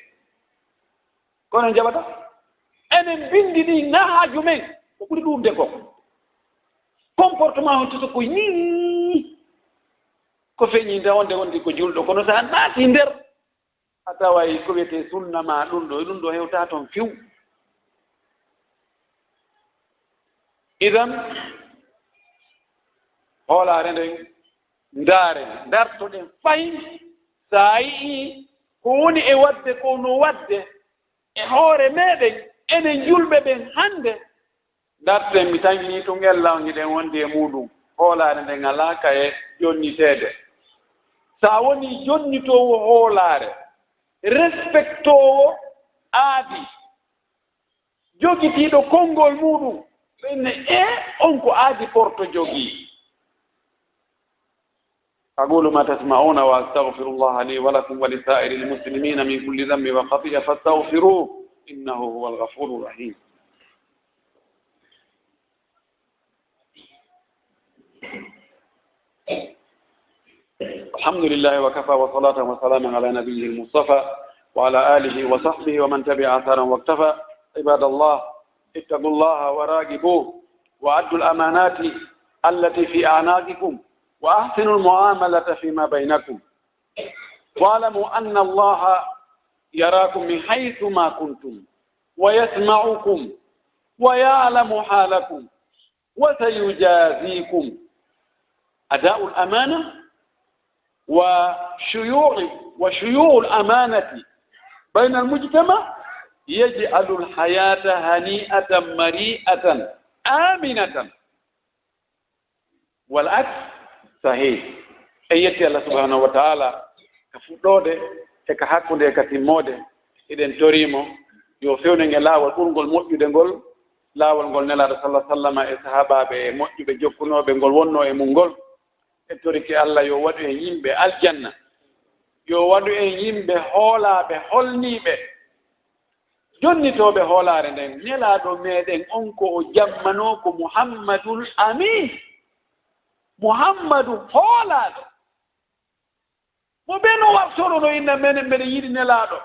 Kono en jaɓata. Enen binndi ɗin na haaju men. Ko ɓuri ɗuuɗude ko comportement on tuta ko nii. Ko feeñi nde wonde wonde ko julɗo, kono so a naati nder, a taway ko wiyetee sunna ma ɗum ɗo, ɗum ɗo hewtaa toon few. Idan, hoolaare nden, ndaaren, ndartoɗen fahin, so a yi'ii ko woni e waɗde ko no waɗde e hoore meɗen, enen julɓe ɓen hannde, ndarten, mi tawi nii tun ella on hiɗen wondi e muuɗum, hoolaare nden alaa ka e jonniteede. So a wonii jonnitoowo hoolaare, respektoowo aadi, jogitiiɗo konngol muuɗum, ɓen ne, ee, on ko aadi porto jogii. أقول ما تسمعون وأستغفر الله لي ولكم ولسائر المسلمين من كل ذنب وخطيئة فاستغفروه إنه هو الغفور الرحيم. الحمد لله وكفى وصلاة وسلاما على نبيه المصطفى وعلى آله وصحبه ومن تبع أثرا واقتفى. عباد الله، اتقوا الله وراقبوه وأدوا الأمانات التي في أعناقكم. وأحسنوا المعاملة فيما بينكم، واعلموا أن الله يراكم من حيث ما كنتم، ويسمعكم، ويعلم حالكم، وسيجازيكم. أداء الأمانة وشيوع، وشيوع الأمانة بين المجتمع يجعل الحياة هنيئة مريئة آمنة. Wal aks sahih. En yetti Allah subhanahu wa ta'ala ka fuɗɗoode e ka hakkunde e ka timmoode. Hiɗen torii mo yo fewnu en e laawol ɓurngol moƴƴude ngol, laawol ngol Nelaaɗo sallallahu alaihi wasallam e sahaabaaɓe e moƴƴuɓe jokkunooɓe ngol wonnoo e mun ngol. En torike Allah yo waɗu en yimɓe aljanna, yo waɗu en yimɓe hoolaaɓe, holniiɓe, jonnitooɓe hoolaare nden. Nelaaɗo meɗen on ko o jammanoo ko Muhammadul Amin, Muhammadu hoolaaɗo. Mo ɓe no wartoro no inna menen, meɗen yiɗi Nelaaɗo.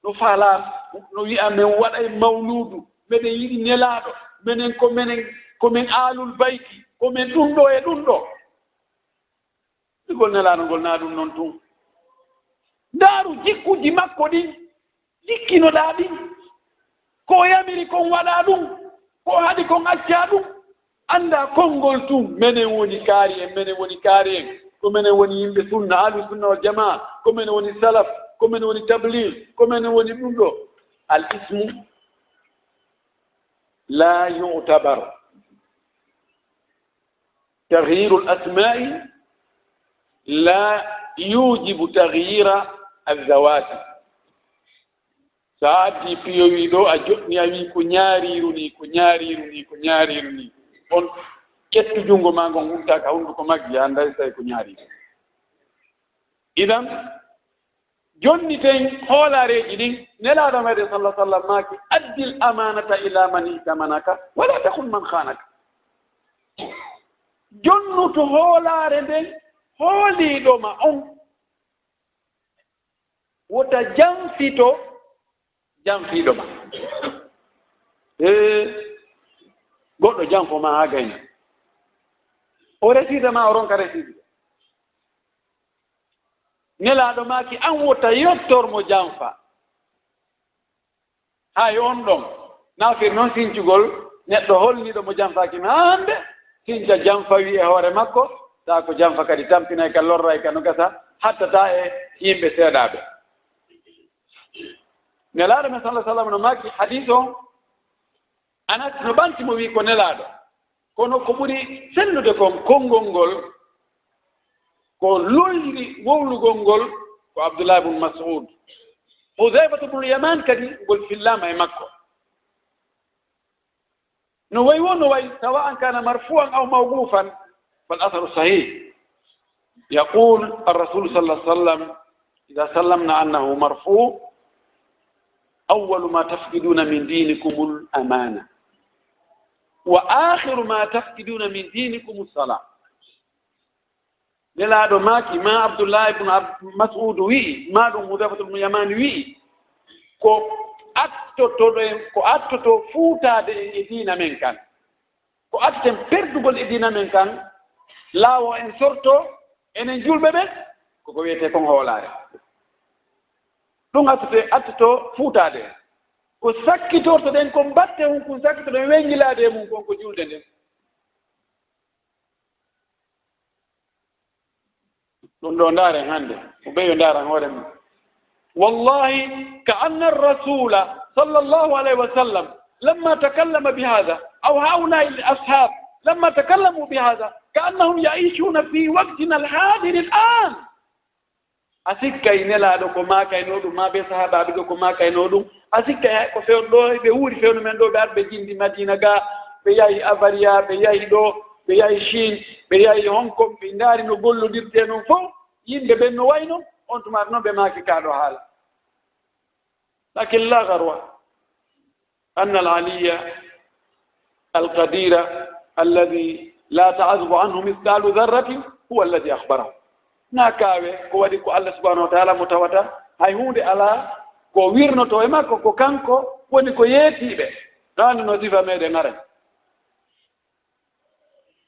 No faalaa, no wi'a men waɗay mawluudu, meɗen yiɗi Nelaaɗo, menen ko menen, ko men Aalul Bayti, ko men ɗun ɗoo e ɗun ɗoo. Jikkuugol Nelaaɗo ngol naa ɗun non tun. Ndaaru jikkuuji makko ɗin, jikkinoɗaa ɗin. Ko o yamiri kon waɗaa ɗun, ko o haɗi kon accaa ɗun. Anndaa konngol tun, menen woni kaari en, menen woni kaari en. Ko menen woni yimɓe sunna, ahlu sunna wal jamaa. Ko menen woni salaf, ko menen woni tabliig, ko menen woni ɗun ɗoo. Al ismu laa yu'tabar. تغيير الأسماء لا يوجب تغيير الذوات. So a addii piyowi ɗoo, a joɗɗini, a wi'i, "Ko ñaariiru nii, ko ñaariiru nii, ko ñaariiru nii." On ƴettu junngo maa ngon, wultaa ka hunnduko maggi, a annday si tawi ko ñaariiru. Idan, jonniten hoolaareeji ɗin. Nelaaɗo meɗen sallallahu alaihi wasallam maaki, "Addil amaanata ila man i'tamanaka, wala takhun man khanaka." Jonnutu hoolaare nden hooliiɗo ma on. Wota janfito janfiiɗo ma. Ee, goɗɗo janfo ma haa gayna. O resiida ma, o ronka resiidude. Nelaaɗo maaki, an wota yottor mo janfa. Hay on ɗon, naafir non sincugol neɗɗo holniiɗo mo janfaaki ma hannde, sinca janfa wi e hoore makko, taa ko janfa kadi tampinay ka, lorray ka, no gasa hattataa e yimɓe seeɗaaɓe. Nelaaɗo men sallallahu alaihi wasallam no maaki hadiis on, Anas no ɓanti mo, wi'i ko Nelaaɗo. Kono ko ɓuri sellude kon, konngol ngol, ko lolli wowlugol ngol, ko Abdullah ibn Mas'ud. Hudhayfatu ibn Yaman kadi, ngol fillaama e makko. No wayi woo no wayi, سواء كان مرفوعا أو موقوفا، فالأثر صحيح. يقول الرسول صلى الله عليه وسلم: إذا سلمنا أنه مرفوع، أول ما تفقدون من دينكم الأمانة، وآخر ما تفقدون من دينكم الصلاة. Nelaaɗo maaki, maa Abdullahi ibn Ab-, Mas'ud wi'i, maa ɗum Hudayfatu ibn Yaman wi'i, ko attotoɗen, ko attoto fuutaade en e diina men kan, ko attoten perdugol e diina men kan, laawo en sorto, enen julɓe ɓen, ko ko wi'etee kon hoolaare. Ɗum attote, attoto fuutaade en. Ko sakkitortoɗen kon batte hun kun, sakkitoɗen wengilaade e mun kon, ko julde nden. Ɗum ɗoo ndaaren hannde, ko ɓeyo ndaaran hoore mum. والله كأن الرسول صلى الله عليه وسلم لما تكلم بهذا، أو هؤلاء الأصحاب لما تكلموا بهذا، كأنهم يعيشون في وقتنا الحاضر الآن. A sikkay Nelaaɗo ko maakaynoo ɗum, maa ɓee sahaabaaɓe ɗoo ko maakaynoo ɗum. A sikkay hay ko fewndo ɗoo, ɓe wuuri fewndo men ɗoo, ɓe ari ɓe jimɗi Madiina gaa, ɓe yahi Avaria, ɓe yahi ɗoo, ɓe yahi Chine, ɓe yahi Hong Kong, ɓe ndaari no gollondirtee non fof, yimɓe ɓen no wayi non, on tuma non ɓe maaki kaa ɗoo haala. لكن لا غرو أن العلي القدير الذي لا تعزب عنه مثقال ذرة هو الذي أخبره. Na kaawe ko waɗi ko Allah subhanahu wa ta'ala mo tawata hay huunde alaa ko wirnotoo e makko, ko kanko woni ko yeetiiɓe. Ɗaani no sifa meɗen aran.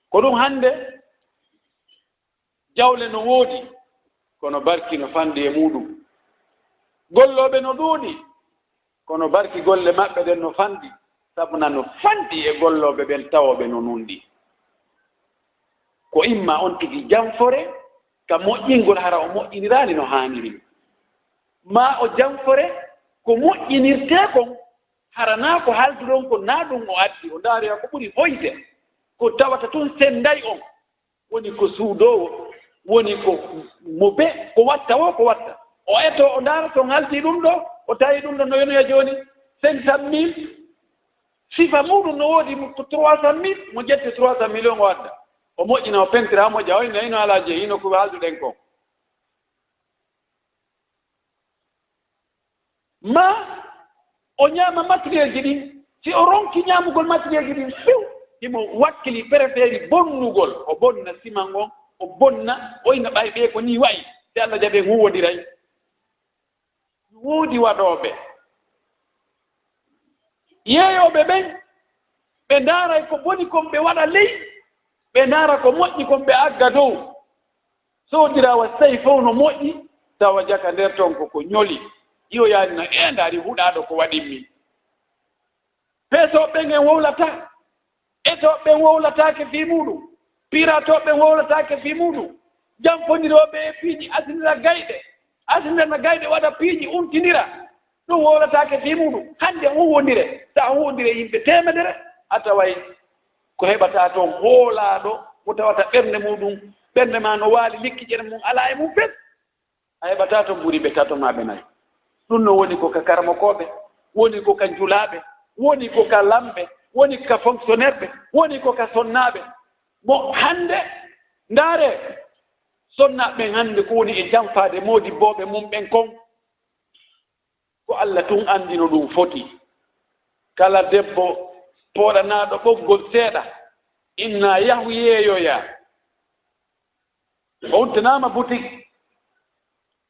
Ko ɗum hannde Jawle no woodi, kono barki no fanɗi e muuɗum. Gollooɓe no ɗuuɗi, kono barki golle maɓɓe ɗen no fanɗi, sabuna no fanɗi e gollooɓe ɓen tawooɓe no nunɗi. Ko imma on tigi janfore ka moƴƴingol hara o moƴƴiniraali no haaniri, maa o janfore ko moƴƴinirtee kon hara naa ko haalduɗon kon naa ɗum o addi, o ndaari ko ɓuri hoyde, ko tawata tun sennday on. Woni ko suudoowo, woni ko mo be, ko watta woo, ko watta. O etoo, o ndaara, so on haltii ɗum ɗoo, o tawi ɗum ɗoo no yonoya jooni cinq cent mille, sifa muuɗum no woodi ko trois cent mille, mo ƴetti trois cent millions o adda. O moƴƴina, o pentira, o moƴƴa, o inna, hino alaa jeyi, hino ko haalduɗen kon. Maa o ɲaama matérielji ɗin. Si o ronki ɲaamugol matérielji ɗin few, himo wakkili, préféri bonnugol. O bonna siman on, o bonna, o inna ɓay ɓee ko nii wa'i, si Alla jaɓii en huuwondiray. Woodi waɗooɓe, yeeyooɓe ɓen, ɓe ndaaray ko boni kon ɓe waɗa ley, ɓe ndaara ko moƴƴi kon ɓe agga dow. Soodira wa sey fow no moƴƴi, tawa jaka nder ton ko ko ɲoli, ƴiwoyaani na, ee, ndaari huɗaaɗo ko waɗimmi. Peesooɓe ɓen en wowlataa, etooɓe ɓen wowlataake fii muuɗum, piratooɓe ɓen wowlataake fii muuɗum, janfondirooɓe e piiji, asinira gayɗe, asinira na gayɗe waɗa piiji, untindira, ɗum wowlataake fii muuɗum. Hannde huuwondire, so a huuwondire yimɓe teemedere, a taway ko heɓataa ton hoolaaɗo mo tawata ɓernde muuɗum, ɓernde maa no waali, likkiƴere mum alaa e mum fes. A heɓataa ton ɓuri ɓe tato maa ɓe nayo. Ɗum no woni ko ka karamokooɓe, woni ko ka julaaɓe, woni ko ka lamɓe, woni ko ka fonctionnaire ɓe, woni ko ka sonnaaɓe. Mo hannde, ndaaree, sonnaaɓe ɓen hannde ko woni e janfaade moodibbooɓe mum ɓen kon. Ko Alla tun anndi no ɗum foti. Kala debbo pooɗanaaɗo ɓoggol seeɗa, inna yahu yeeyoya. O uddanaama butik.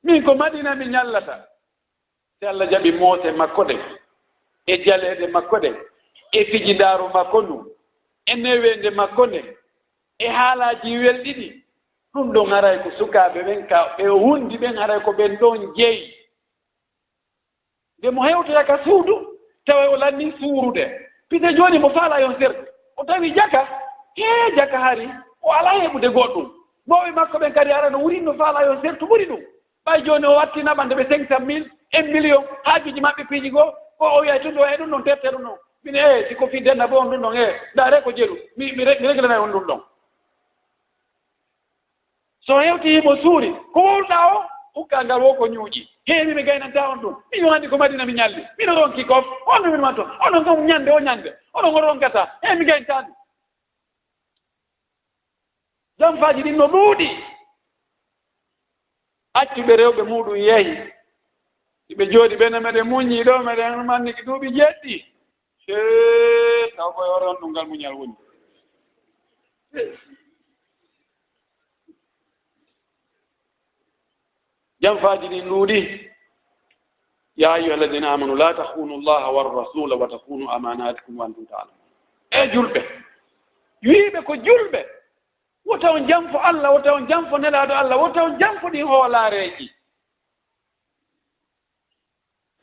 Min ko Madina mi ɲallata. Si Alla jaɓi moose makko ɗen, e jaleeɗe makko ɗen, e fijindaaru makko ndun, e neweende makko nden, e haalaaji welɗi ɗin, ɗum ɗon haray ko sukaaɓe ɓen ka ɓe o hunndi ɓen, haray ko ɓen ɗon jeyi. Nde mo hewtoya ka suudu, tawa o lannii suurude. Pite jooni mo faalaa yo on sertu. O tawi jaka, hee jaka hari, o alaa heɓude goɗɗum. Mawɓe makko ɓen kadi ara no wurin no faalaa yo on sertu ɓuri ɗum. Ɓay jooni o watti naɓande ɓe cinq cent mille, un million, haajuuji maɓɓe piiji goo, o, o wi'ay tun ɗo, e ɗum ɗon terte ɗum ɗon. Min, ee, si ko fii denna bo on ɗum ɗon, ee, ndaaree ko jeru, mi, mi re-, mi reglanay on ɗum ɗon. So hewtii himo suuri, ko wowluɗaa o, hukkaa ngal wo ko ɲuuƴi. Hee, mi, mi gaynantaa on ɗum. Min on anndi ko Madina mi ɲalli. Mino ronki kon. On ɗum min manto. Onon kon ɲande o ɲande. Onon on ronkataa. Hee, mi gayntaa ɗum. Janfaaji ɗin no ɗuuɗi. Accuɓe rewɓe muuɗum yehi. Hiɓe jooɗi ɓe, no meɗen muɲi ɗoo, meɗen manniki duuɓi jeeɗiɗi. Ee, taw koye hoore on ɗum ngal muɲal woni. Janfaaji ɗin ɗuuɗi. يا أيها الذين آمنوا لا تخونوا الله والرسول وتخونوا أماناتكم وأنتم تعلمون. E julɓe, wi'iɓe ko julɓe, wota on janfo Alla, wota on janfo Nelaaɗo Alla, wota on janfo ɗin hoolaareeji.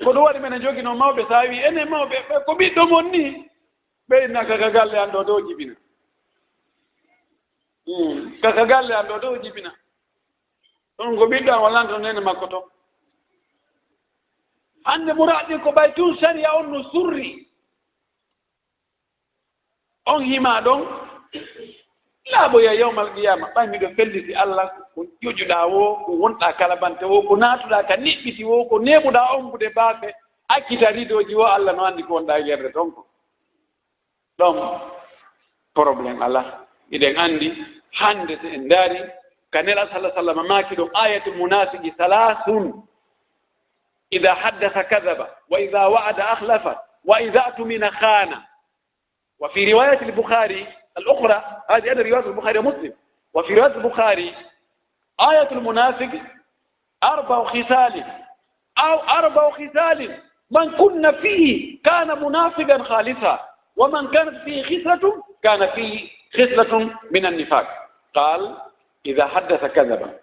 Ko ɗum waɗi men joginoo mawɓe, so a wii enen mawɓe, ɓe ko ɓiɗɗo mon nii, ɓe inna ka, ka galle an ɗoo, ɗoo jibina. Hmm, ka, ka galle an ɗoo, ɗoo jibina. Ɗon ko ɓiɗɗo an, o lanto neene makko ton. Hannde muraaɗi ko ɓay tun sariya on no surri. On himaa ɗon, laaɓoya yawmal qiyaama, ɓay miɗo felliti Alla, ko jojuɗaa woo, ko wonɗaa kalabante woo, ko naatuɗaa ka niɓɓiti woo, ko neeɓuɗaa ombude baafe, accita ridooji woo, Alla no anndi ko wonɗaa yerde ton ko. Ɗon problème alaa. Miɗen anndi hannde so en ndaari ka Nelaaɗo sallallaahu alayhi wa sallam maaki ɗon, آية المنافق ثلاث، إذا حدث كذب، وإذا وعد أخلف، وإذا اؤتمن خان. وفي رواية البخاري الأخرى، هذه أيضًا رواية البخاري ومسلم، وفي رواية البخاري، آية المنافق أربع خصال، أو أربع خصال، من كن فيه كان منافقا خالصا، ومن كانت فيه خصلة كان فيه خصلة من النفاق. قال: إذا حدث كذب،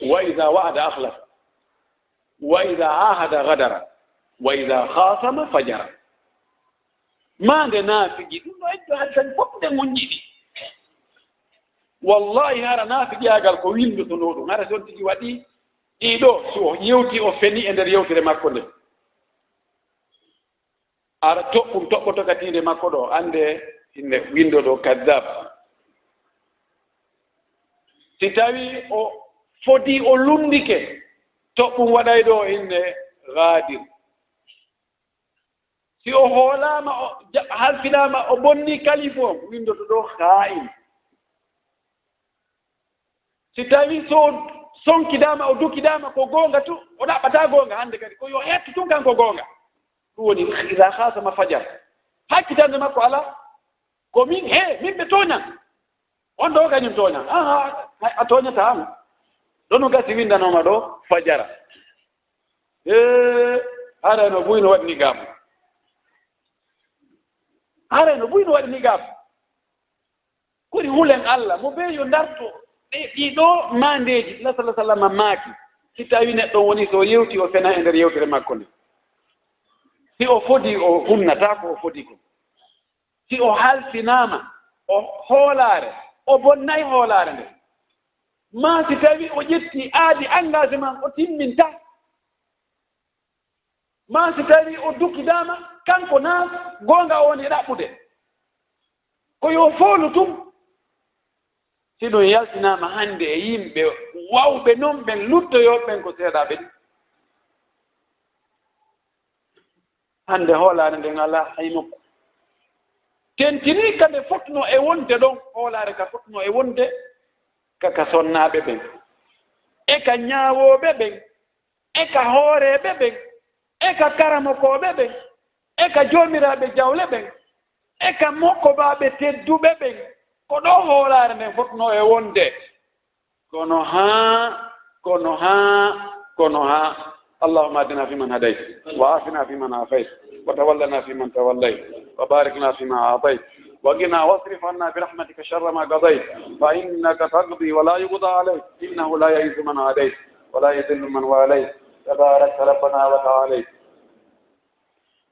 وإذا وعد أخلف، وإذا عاهد غدر، وإذا خاصم فجر. Maande naafigi, ɗum ɗoo heddo haddan fof nde ngonɗi ɗi. Wallahi, hara naafigiyaagal ko winndotonoo ɗum. Hara si on tigi waɗii ɗii ɗoo, si o yewtii, o fenii e nder yewtere makko nden. Ara toɓɓum toɓɓoto ka tiinde makko ɗoo, annde inde winndo ɗoo kazzab. Si tawii o fodii, o lunndike, toɓɓum waɗay ɗoo inde gaadir. Si o hoolaama, o ja-, halfinaama, o bonnii kalifu on, winndoto ɗoo haa'in. Si tawii so o sonkidaama, o dukidaama, ko goonga tun, o ɗaɓɓataa goonga hannde kadi, ko yo hettu tun kan ko goonga. Ɗum woni, idaa khaasama fajar. Hakkitande makko alaa. Ko min, he, min ɓe tooñan. On ɗoo kañum tooñan. Aha, a, a tooñataa an. Ɗo no gasi winndanooma ɗoo, fajara. Ee, haray no buy no waɗi ni gam. Haray no buy no waɗi ni gam. Koni hulen Alla, mo bee yo ndarto ɗe, ɗii ɗoo maandeeji, Alla sallallaahu alayhi wa sallam maaki, si tawii neɗɗo woni so yewti o fena e nder yewtere makko nde. Si o fodii, o hunnataa ko o fodii kon. Si o halfinaama, o hoolaare, o bonnay hoolaare nde. Maa si tawii o ƴetti aadi engagement, o timmintaa. Maa si tawii o dukidaama, kanko naa goonga o woni ɗaɓɓude. Ko yo foolu tun. Si ɗum yaltinaama hannde e yimɓe wawɓe non ɓen, luttoyooɓe ɓen ko seeɗaaɓe ɗin. Hannde hoolaare nden alaa hay nokku. Tentinii ka nde fotnoo e wonde ɗon, hoolaare ka fotnoo e wonde, ka, ka sonnaaɓe ɓen, e ka ñaawooɓe ɓen, e ka hooreeɓe ɓen, e ka karamokooɓe ɓen, e ka joomiraaɓe jawle ɓen, e ka mokkobaaɓe tedduɓe ɓen. Ko ɗoo hoolaare nden fotnoo e wonde. Kono haa, kono haa, kono haa. اللهم اهدنا فيمن هديت، وعافنا فيمن عافيت، وتولنا فيمن توليت، وبارك لنا فيما أعطيت، وقنا واصرف عنا برحمتك شر ما قضيت، فإنك تقضي ولا يقضى عليك، إنه لا يعز من عاديت، ولا يذل من واليت، تبارك ربنا وتعاليت.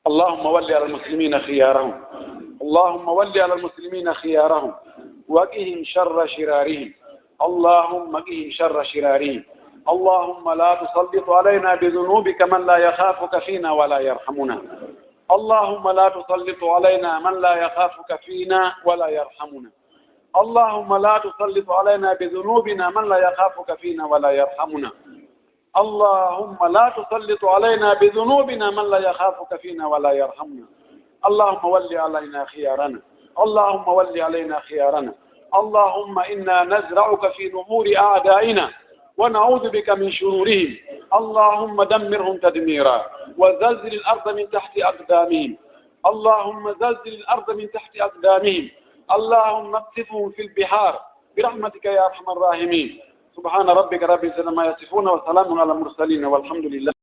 اللهم ول على المسلمين خيارهم. اللهم ول على المسلمين خيارهم. وقهم شر شرارهم. اللهم قهم شر شرارهم. اللهم لا تسلط علينا بذنوبك من لا يخافك فينا ولا يرحمنا. اللهم لا تسلط علينا من لا يخافك فينا ولا يرحمنا. اللهم لا تسلط علينا بذنوبنا من لا يخافك فينا ولا يرحمنا. اللهم لا تسلط علينا بذنوبنا من لا يخافك فينا ولا يرحمنا. اللهم ول علينا خيارنا. اللهم ول علينا خيارنا. اللهم إنا نزرعك في نحور أعدائنا ونعوذ بك من شرورهم. اللهم دمرهم تدميرا وزلزل الأرض من تحت أقدامهم. اللهم زلزل الأرض من تحت أقدامهم. اللهم اقذفهم في البحار برحمتك يا أرحم الراحمين. سبحان ربك رب العزة عما يصفون وسلام على المرسلين والحمد لله.